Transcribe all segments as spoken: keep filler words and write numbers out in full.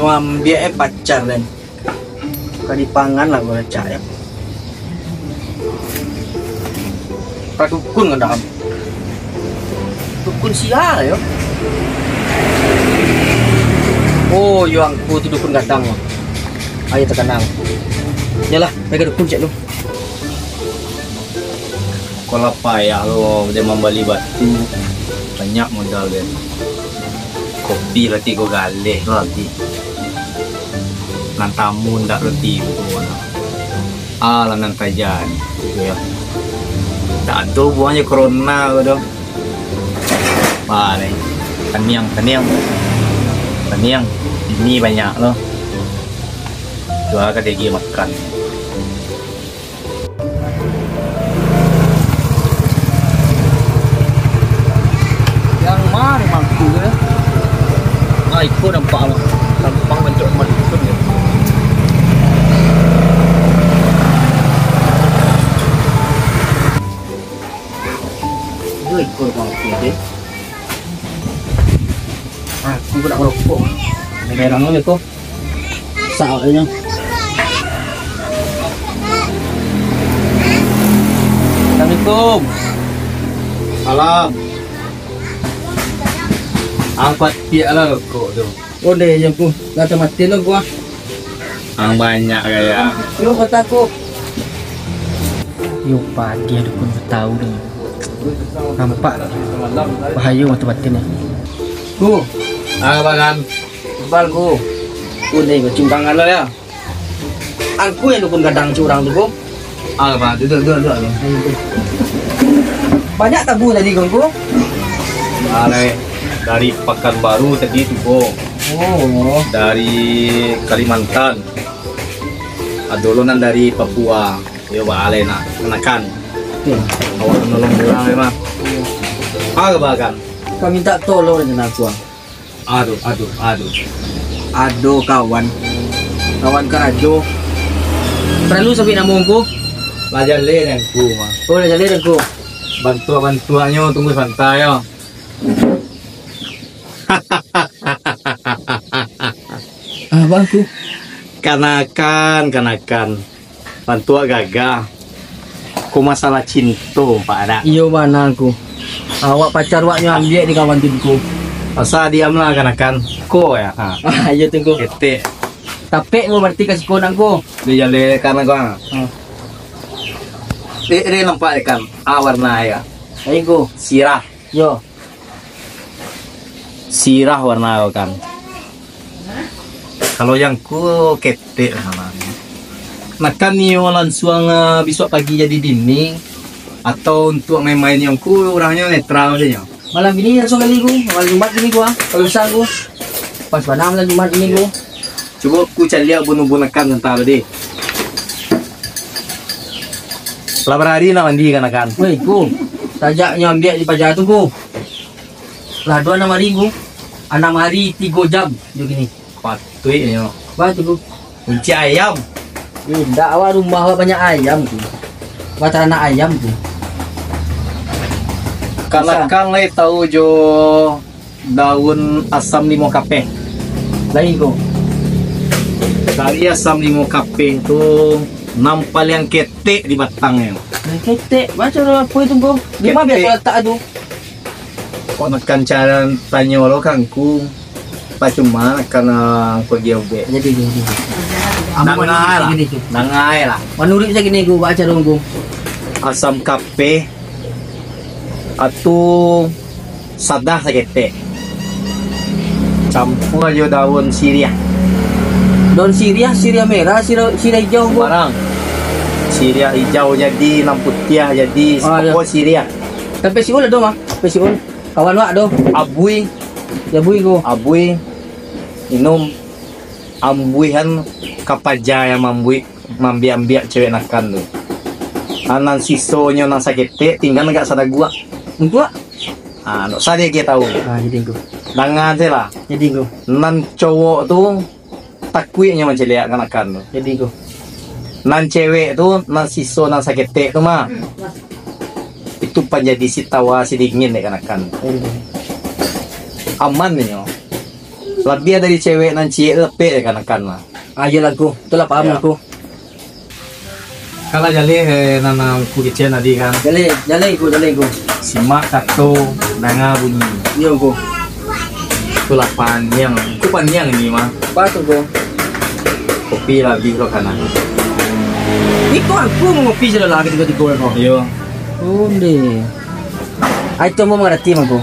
Mambiak eh pacar den. Ka dipangan lah gua cak ya. Padukun kan dah. Dukun sia yo. Oh, yo angku tu dukun gadang. Ayo terkenal. Yalah, mereka dukun cek lu. Kalau payah lo dia mambali batu, banyak modal dia. Kopi lah tigo galeh tu habis. Nan tamu ndak lo tibo lah. Alah nan tajadi tu yo. Ndak ado buahnyo corona ko doh. Wah, ni. Taniang, taniang. Taniang. Ini banyak lo. Jual ka digi makan. Yang ma mangku tu? Ah, iko nampak lah. Tampang bantuak mangku tu. Dua ekor mangku tu. Aku pun nak merokok. Merah ni ko. Saatnya. Assalamualaikum. Salam. Angkat piak lah rokok tu. Ondeh je ku. Lah mati lo gua. Ang banyak gaya. Yo kata aku. Yo pagi ada pun tahu ni. Nampak. Bahaya mata batin ni. Ku. Ah, bangan. Bal ku. Ku ni ku cium tangan lo ya. Angku yang dukun gadang curang tu ku. Ah, bang, duduk, duduk, duduk. Banyak tabu tadi ku. Alai dari Pekanbaru tadi tu ku. Oh. Dari Kalimantan. Ado lo nan dari Papua. Yo, baalai nak kanakan. Oke. Awak nolong urang memang. Ah, bahkan. Kami minta tolong dengan aku. Aduh, aduh, aduh. Aduh, kawan. Kawan karajo. Perlu sabik namo ngku? Lah jaleh dek ngku mah. Oh, lah jaleh dek ngku. Bantuak-bantuaknyo tunggu santai yo. Ah, bang, ku. Kanakan, kanakan. Bantuak gagah. Ko masalah cinto, Pak, dak? Iyo, bana, ku. Awak pacar wak nyo ambiak di kawan tu, ku. Asa diam lah, kanakan. Ko ya, ha. Ah, iyo tu, ku. Ketek. Tapek, ku, berarti ka siko nak, ku. Di jaleh kan, ku, ha. Ah. Eh, eh, nampak kan? Ah, warna ya. Ayo, ku. Sirah. Yo. Sirah warna ko kan. Kalau yang ko ketek lah namanya. Makan nio lansuang, ah, bisuak pagi jadi dinding, atau untuk main-main yang ko urangnyo netral sajo. Malam ini langsung kali ku, malam Jumat ini ku, ah, kalau bisa ku. Pas bana malam Jumat ini ku. Cubo ku caliak ubun-ubun akan santa tadi. Lah barari nak mandi kanakan. Weh, ku. Tajak nyo ambiak di paja tu, ku. Lah, duo anam ari, ku. Anam ari tigo jam, jo kini. Patuik nyo. Bah, tu, ku. Kunci ayam. Indak, awak rumah awak banyak ayam, ku. Awak taranak ayam, ku. Kanakan lai tahu jo daun asam limo kapeh. Lain ko. Dari asam limo kapeh tu, nan paliang ketek di batangnyo. Nan ketek, macam apo itu ko? Di ma biaso latak tu? Kok nakan cara tanyo lo kangku? Pacuma nakan, ah, kok dia ubek. Jadi, jadi. Dangai lah. Gini, gini. Dangai lah. Manuruik sajo gini, ku, baca dong, ku. Asam kapeh, atu sadah saketek. Campua jo daun siriah. Daun siriah, siriah merah, siriah, siriah hijau, Bu. Barang. Siriah hijau jadi, nan putiah jadi, ah, pokok siriah. Tapi siul ado mah, tapi siul. Kawan wak ado. Abui. Ya, bui ko. Abui. Minum. Ambuihan kapaja yang mambuik. Mambiak-ambiak cewek nakan tu. Ah, nan sisonyo nan saketek, tingga agak sadaguak. Untuak? Ah, ndak usah dia kira tahu. Ah, jadi ko. Dangan se lah. Jadi ko. Nan cowok tu takuiknyo mancaliak kanakan tu. Jadi ko. Nan cewek tu, nan siso nan saketek tu mah. Itu panjadi si tawa si dingin dek kanakan. Jadi ko. Aman nyo. Labiah dari cewek nan ciek tu dapek dek kanakan lah. Ah, iyolah, Ngku. Itulah paham, Yo. Ngku. Kalau jaleh, eh, nan, nan Ngku kecek tadi kan. Jaleh, jaleh, Ngku, jaleh, Ngku. Simak kato, danga bunyi. Iyo, Ngku. Itulah paniang. Ngku paniang ni mah. Apo tu, Ngku? Kopi labiah lo kana. Iko Ngku mangopi sudah lah katigo-tigo ko. Iyo. Onde. Ai tu ambo mangarati, Ngku.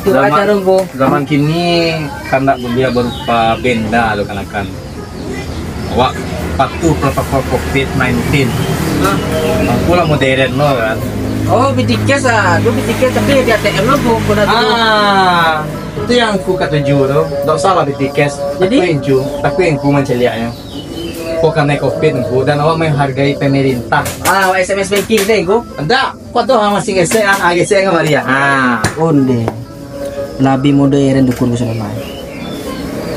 Tu Zaman, aja dong, Ngku. Zaman kini kandak buliah barupa benda lo kanakan. Awak patuh protokol covid nineteen. Hah? Ngku lah modern lo kan. Oh, B T K S ah. Tu B T K S tapi di A T M lo, Ngku, kena tu. Ah, tu yang Ngku katuju tu. Ndak usah lah B T K S. Jadi? Tapi Ngku, tapi Ngku mancaliaknyo. Kok kanai covid, Ngku, dan awak menghargai pemerintah. Ah, awak S M S banking tu, Ngku? Ndak. Kok tu, ah, masih gesek, ah, ah, gesek ka mari, ah. Ah. Onde. Labiah modern dukun ko sudah mah.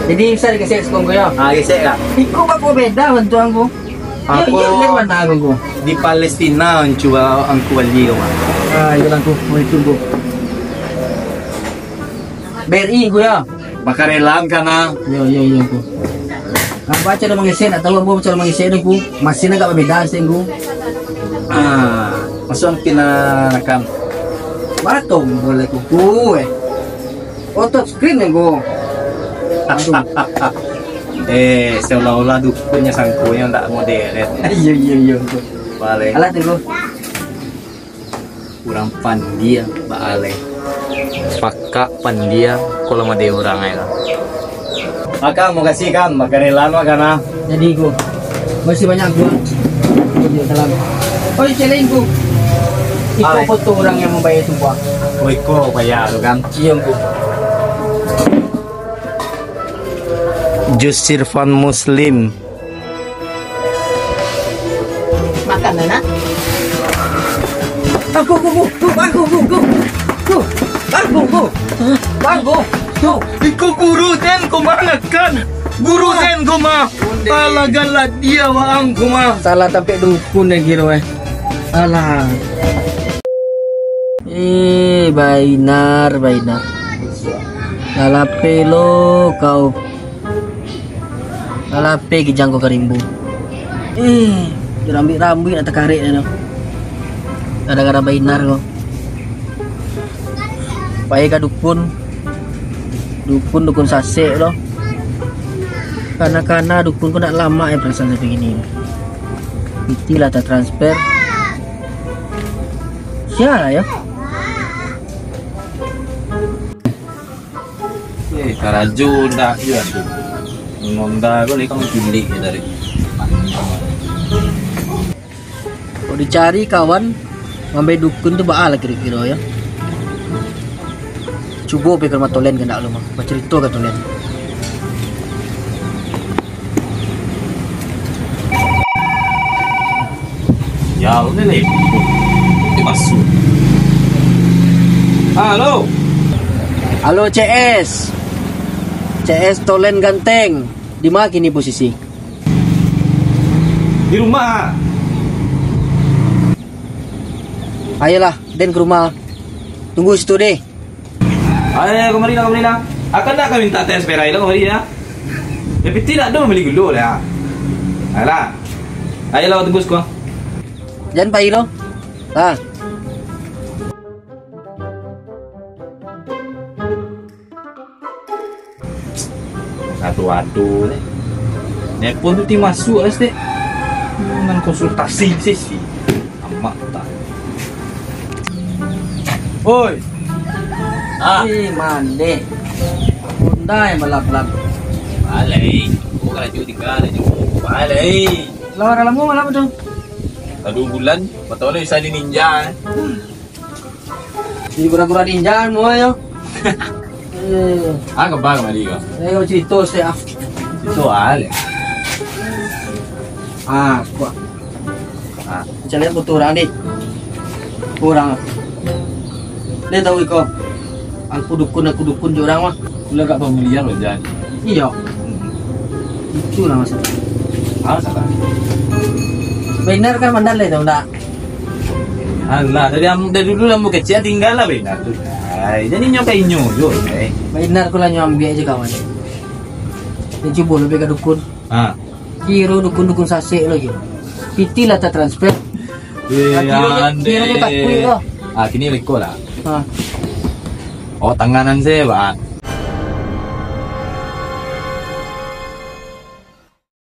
Jadi, bisa digesek siko, Ngku, yo? Ah, gesek lah. Iko bako beda bantuak Ngku. Yo, Apo iyo, dari mana, Ngku? Di Palestina, Ngku, Ngku bali ko mah. Ah, iyo lah, Ngku. Oh, itu, Ngku. B R I, Ngku, yo? Bakarelakan, ah. Yo, yo, yo, Ngku. Ambo caro mangesek, ndak tahu ambo caro mangesek tu, Ngku. Masin agak babeda, sih, Ngku. Ah, masuak pina rakam. Batok, boleh, Ngku, eh. Oh, touch screen, Ngku. Aduh. Eh, seolah-olah dukunnyo sangkonyo ndak modern. Iyo, iyo, iyo, Ngku. Boleh. Alah tu, Ngku. Urang pandia baalai. Pakak pandia, kalau mode urang ai lah. Maka, makasih, Kang, bakarelakan, Kang, ah. Jadi, Ngku, makasih banyak, Ngku. Salam. Oi, celeng, Ngku. Iko Alai. Foto urang yang mambayar tu, Ngku. Oh, iko bayar tu, kan? Iyo, Ngku. Jusirfan Muslim. Makan lah, nak. Aku, aku, aku, aku, aku, aku, aku, aku, aku, aku, aku. Iko guru den ko mah kan? Guru den ko mah. Alah, galak dia waang ko mah. Salah tampek dukun den kiro, eh. Alah. Eh, Bainar, Bainar. Lah lapeh lo kau. Lah lapeh gijang ko ka rimbo. Eh, rambuik-rambuik nak takarek nyo. Gara-gara Bainar ko. Pai ka dukun. Dukun, dukun sasek lo. Kana-kana dukun ko nak lamak ya perasaan sampai kini. Piti lah tatransfer. Sia lah yo. Eh, karajo ndak juo tu. Honda ko ni kan cilik je dari. Kok dicari kawan, mambai dukun tu baa lah kiro-kiro yo. Cubo pai ka rumah Tolen kandak lo mah, bacarito ka Tolen. Ya, udah lah, itu masuk. Halo. Halo, C S. C S Tolen Ganteng. Di ma kini posisi? Di rumah. Ayolah, den ka rumah. Tunggu situ deh. Ayo, ayo, kamari lah, kamari lah. Akan nak kami minta teh seperai lah, kamari lah. Ya, piti nak dulu bali gulo lah. Ayolah. Ayolah, tunggu siko. Jan pai lo. Ha. Ado-ado ni. Nelpon tu ti masuk lah, Stek. Hmm, nan konsultasi sih, si Amak tak. Oi. Ah. Eh, mandeh. Honda yang balap-balap. Balai. Oh, karajo tingga lah, jo. Balai. Lah, dah lamo malam tu? Dah duo bulan. Batua ni bisa di ninja, eh. Jadi gura-gura ninja, mo, yo. Eh. Ah, kaba kamari ko? Eh, kau carito, Stek, ah. Carito, ah, le. Ah, kuat. Ah. Macam mana foto urang, deh? Urang. Dia tahu iko. Aku dukun, aku dukun je urang mah. Aku lah agak pamilihan lo, Jan. Iyo. Hmm. Itulah masalah. Ah, masalah. Benar kan, mandar le, tahu ndak? Alah, dari am-, dari dulu lah mau kecil, tinggal lah benda tu. Ai, jadi nyo ka inyo jo, ai. Bainar ko lah nyo ambiak je kawan. Nyo cubo lo pai ka dukun. Ha. Kiro dukun-dukun sasek lo kiro. Piti lah tatransfer. Eh, Kiro, kiro nyo takuik lo. Ah, kini liko lah. Ha. Oh, tanganan se, Pak.